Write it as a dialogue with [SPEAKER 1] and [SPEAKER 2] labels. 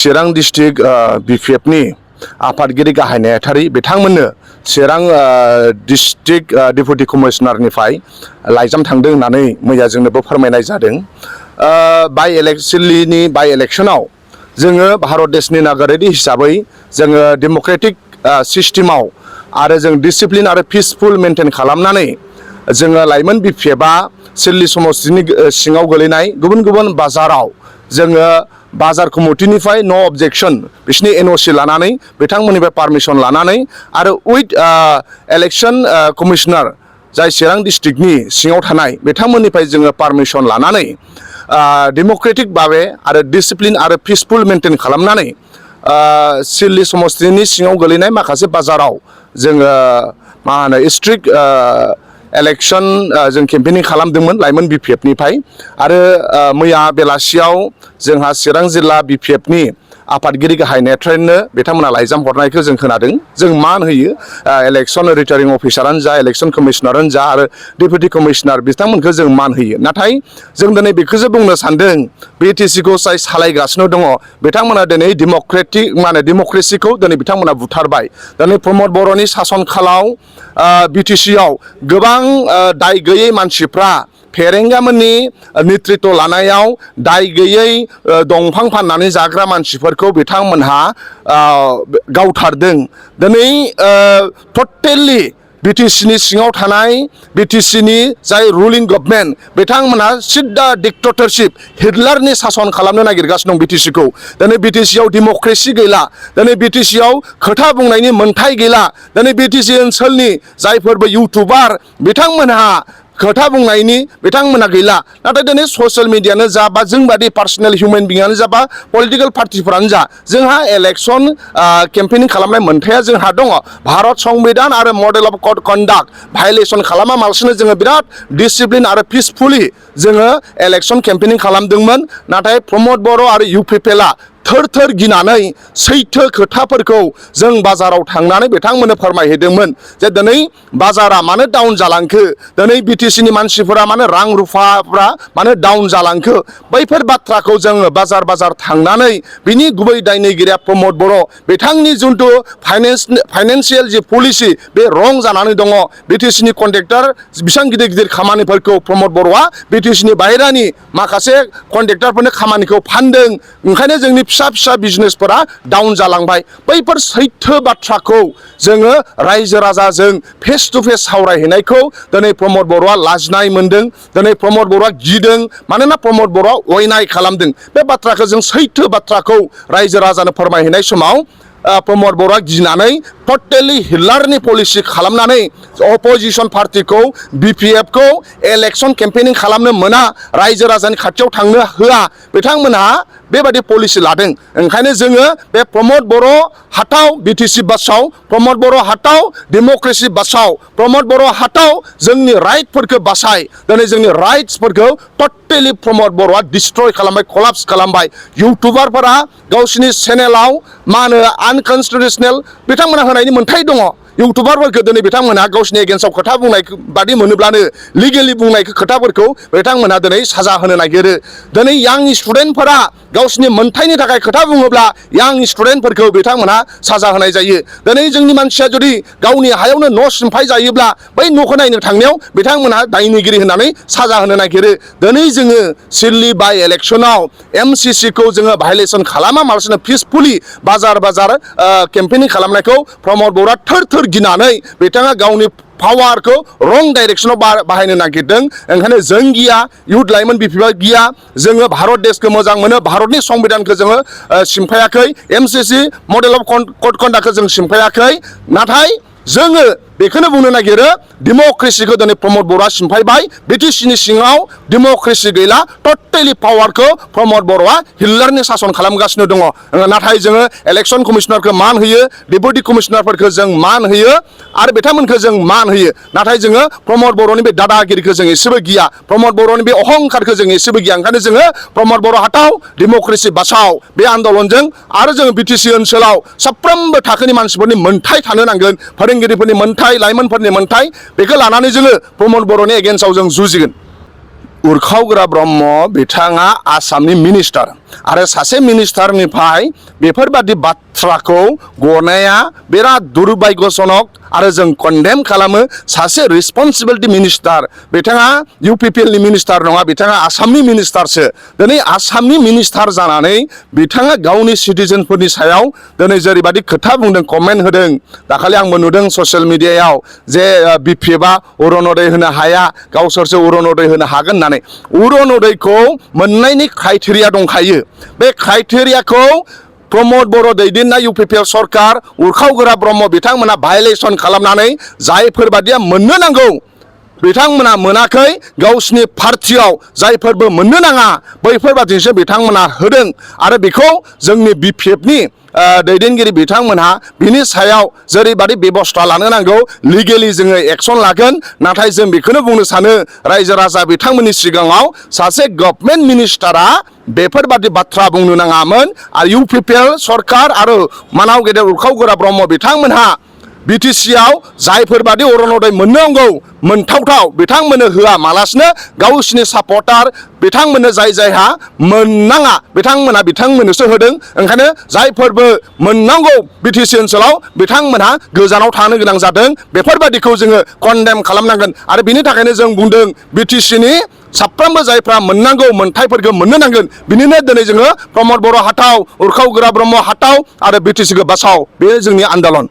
[SPEAKER 1] चिरां district BPF नि आफादगिरि गाहाय नेहाथारि बिथांमोननो चिरां डिस्ट्रिक्ट डेपुटि कमिशनारनिफ्राय लाइजाम थांदों होननानै मैया जोंनोबो फोरमायनाय जादों। बाय इलेक्शनाव जोङो भारत देशनि नागरिक हिसाबै जोङो डेम'क्रेटिक सिस्टेमाव आरो जों डिसिप्लिन आरो पिसफुल मेंटेन खालामनानै जोङो लाइमोन BPFआ सिडली समस्तिनि सिङाव गोलैनाय गुबुन गुबुन बाजाराव जोङो बाजार कमिटिनिफ्राय नो अबजेक्शन बिसोरनि NOC लानानै बिथांमोननिफ्राय पारमिशन लानानै आरो उइथ इलेक्शन कमिशनार जाय चिरां डिस्ट्रिक्टनि सिङाव थानाय बिथांमोननिफ्राय जोङो पारमिशन लानानै डेम'क्रेटिक भाबै आरो डिसिप्लिन आरो पिसफुल मेंटेन खालामनानै सिडली समस्तिनि सिङाव गोलैनाय माखासे बाजाराव जोङो मा होनो स्ट्रिक्ट इलेक्शन जों केम्पेनिं खालामदोंमोन लाइमोन BPFनिफ्राय आरो मैया बेलासियाव जोंहा चिरां जिल्ला BPFनि आफादगिरि गाहाय नेहाथारिनो बिथांमोना लाइजाम हरनायखौ जों खोनादों। जों मान होयो इलेक्शन रिटार्निं अफिसारानो जा इलेक्शन कमिशनारानो जा आरो डेपुटि कमिशनार बिथांमोनखौ जों मान होयो। नाथाय जों दिनै बेखौसो बुंनो सानदों BTCखौ जाय सालायगासिनो दङ बिथांमोना दिनै डेम'क्रेसिखौ दिनै बिथांमोना बुथारबाय। दिनै प्रमद बर'नि सासन खालाव BTCआव गोबां दाय गैयै मानसिफ्रा फेरेंगामोननि नेतृत्व लानायाव दाय गैयै दंफां फाननानै जाग्रा मानसिफोरखौ बिथांमोनहा गावथारदों। दिनै टटेलि BTCनि सिङाव थानाय BTCनि जाय रुलिं गभर्नमेन्ट बिथांमोनहा सिद्दा डिक्टेटरशिप हिटलारनि सासन खालामनो नागिरगासिनो दं BTCखौ। दिनै BTCआव डेम'क्रेसि गैला, दिनै BTCआव खोथा बुंनायनि मोन्थाय गैला, दिनै BTC ओनसोलनि जायफोरबो इउटुबार बिथांमोनहा खोथा बुंनायनि बिथांमोना गैला। नाथाय दिनै ससियेल मिडियानो जा बा जोंबादि पार्सनेल हिउमेन बिंआनो जा बा पलिटिकेल पार्टिफोरानो जा जोंहा इलेक्शन केम्पेनिं खालामनाय मोन्थाया जोंहा दङ। भारत संबिधान आरो मडेल अफ कड कन्डाक्ट भायलेसन खालामालासिनो जोङो बिराद डिसिप्लिन आरो पिसफुलि जोङो इलेक्शन केम्पेनिं खालामदोंमोन। नाथाय प्रमद बर' आरो UPPLआ थोर थोर गिनानै सैथो खोथाफोरखौ जों बाजाराव थांनानै बिथांमोननो फोरमायहैदोंमोन जे दिनै बाजारा मानो डाउन जालांखो, दिनै BTCनि मानसिफोरा मानो रां रुफाफ्रा मानो डाउन जालांखो, बैफोर बाथ्राखौ जोङो बाजार थांनानै बिनि गुबै दायनिगिरिया प्रमद बर' बिथांनि जिथु फाइनेन्सियेल जि पलिसि बे रं जानानै दङ। BTCनि कन्ट्रेक्टर बेसेबां गिदिर गिदिर खामानिफोरखौ प्रमद बर'आ BTCनि बाहेरानि माखासे कन्ट्रेक्टरफोरनो खामानिखौ फानदों। ओंखायनो जोंनि फिसा बिजनेसफोरा डाउन जालांबाय। बैफोर सैथो बाथ्राखौ जोङो रायजो राजाजों फेस टु फेस सावरायहैनायखौ दिनै प्रमद बर'आ लाजिनाय मोनदों। दिनै प्रमद बर'आ गिदों, मानोना प्रमद बर'आ अयनाय खालामदों। बे बाथ्राखौ जों सैथो बाथ्राखौ रायजो राजानो फोरमायहैनाय समाव प्रमद बर'आ गिनानै टटेलि हिटलारनि पलिसि खालामनानै अपोजिशन पार्टिखौ BPFखौ इलेक्शन केम्पेनिं खालामनो मोना, रायजो राजानि खाथियाव थांनो होआ, बिथांमोनहा बेबादि पलिसि लादों। ओंखायनो जोङो बे प्रमद बर' हाथाव BTC बासाव, प्रमद बर' हाथाव डेम'क्रेसि बासाव, प्रमद बर' हाथाव जोंनि राइटफोरखौ बासाय। दिनै जोंनि राइट्सफोरखौ टटेलि प्रमद बर'आ डिस्ट्रय खालामबाय, कलाप्स खालामबाय। इउटुबारफोरा गावसिनि चेनेलाव मा होनो आनकनस्टिटिउसनेल बिथांमोना होनायनि मोन्थाय दङ। इउटुबारफोरखौ दिनै बिथांमोनहा गावसिनि एगेन्स्टआव खोथा बुंनाय बादि मोनोब्लानो लिगेलि बुंनाय खोथाफोरखौ बिथांमोनहा दिनै साजा होनो नागिरो। दिनै यां स्टुडेन्टफोरा गावसिनि मोन्थायनि थाखाय खोथा बुङोब्ला यां स्टुडेन्टफोरखौ बिथांमोनहा साजा होनाय जायो। दिनै जोंनि मानसिया जुदि गावनि हायावनो न' सिमफाय जायोब्ला बै न'खौ नायनो थांनायाव बिथांमोनहा दायनिगिरि होननानै साजा होनो नागिरो। दिनै जोङो सिडली बाय इलेक्शनाव MCCखौ जोङो भायलेसन खालामालासिनो पिसफुलि बाजार केम्पेनिं खालामनायखौ प्रमद बर'आ थोर गिनानै बिथाङा गावनि पावारखौ रं डाइरेक्सनाव बाहायनो नागिरदों। ओंखायनो जों गिया, इउथ लाइमोन BPFआ गिया। जोङो भारत देशखौ मोजां मोनो, भारतनि संबिधानखौ जोङो सिमफायाखै, MCC मडेल अफ कड कन्डाक्टखौ जों सिमफायाखै। नाथाय जोङो बेखौनो बुंनो नागिरो डेम'क्रेसिखौ दिनै प्रमद बर'आ सिमफायबाय। BTCनि सिङाव डेम'क्रेसि गैला, टटेलि पावारखौ प्रमद बर'आ हिटलारनि सासन खालामगासिनो दङ। नाथाय जोङो इलेक्शन कमिशनारखौ मान होयो, डेपुटि कमिशनारफोरखौ जों मान होयो आरो बिथांमोनखौ जों मान होयो। नाथाय जोङो प्रमद बर'नि बे दादागिरिखौ जों एसेबो गिया, प्रमद बर'नि बे अहंकारखौ जों एसेबो गिया। ओंखायनो जोङो प्रमद बर' हाथाव डेम'क्रेसि बासाव बे आन्दलनजों आरो जोङो BTC ओनसोलाव साफ्रोमबो थाखोनि मानसिफोरनि मोन्थाय थानो नांगोन, फोरोंगिरिफोरनि मोन्थाय, लाइमोनफोरनि मोन्थाय, बेखौ लानानै जोङो प्रमद बर'नि एगेन्स्टआव जों जुजिगोन। उरखावग्रा ब्रह्म बिथाङा आसामनि मिनिस्टार। आरो सासे मिनिस्टारनिफ्राय बेफोरबादि बाथ्राखौ गनाया बिराद दुर्भाग्यजनक आरो जों कन्डेम खालामो। सासे रिसपन्सिबिलिटि मिनिस्टार बिथाङा UPPL नि मिनिस्टार नङा, बिथाङा आसामनि मिनिस्टारसो। दिनै आसामनि मिनिस्टार जानानै बिथाङा गावनि सिटिजेनफोरनि सायाव दिनै जेरैबादि खोथा बुंदों, कमेन्ट होदों। दाखालि आंबो नुदों ससियेल मिडियायाव जे BPF आ अरुनदय होनो हाया, गावसोरसो अरुनदय होनो हागोन होननानै। अरुनदयखौ मोननायनि क्राइटेरिया दंखायो। बे क्राइटेरियाखौ प्रमद बर' दैदेननाय UPPL सरकार, उरखाव ब्रह्म बिथांमोना भायलेसन खालामनानै जायफोरबादिया मोननो नांगौ बिथांमोना मोनाखै। गावसिनि पार्टियाव जायफोरबो मोननो नाङा बैफोरबादिसो बिथांमोना होदों। आरो बेखौ जोंनि BPF नि दैदेनगिरि बिथांमोनहा बिनि सायाव जेरैबादि बेबस्था लानो नांगौ लिगेलि जोङो एक्सन लागोन। नाथाय जों बेखौनो बुंनो सानो रायजो राजा बिथांमोननि सिगाङाव सासे गभर्नमेन्ट मिनिस्टारा बेफोरबादि बाथ्रा बुंनो नाङामोन। आरो UPPL सरकार आरो मानाव गेदेर उरखाव ब्रह्म बिथांमोनहा BTC आव जायफोरबादि अरुनदय मोननो नांगौ मोनथावथाव बिथांमोननो होआ मालासिनो गावसिनि सापर्टार बिथांमोननो जायहा मोननाङा बिथांमोननोसो होदों। ओंखायनो जायफोरबो मोननांगौ BTC ओनसोलाव बिथांमोनहा गोजानाव थानो गोनां जादों। बेफोरबादिखौ जोङो कन्डेम खालामनांगोन। आरो बिनि थाखायनो जों बुंदों BTC नि साफ्रोमबो जायफ्रा मोननांगौ मोनथायफोरखौ मोननो नांगोन। बिनिनो दिनै जोङो प्रमद बर' हाथाव, उरखाव ब्रह्म हाथाव आरो BTC खौ बासाव, बे जोंनि आन्दलन।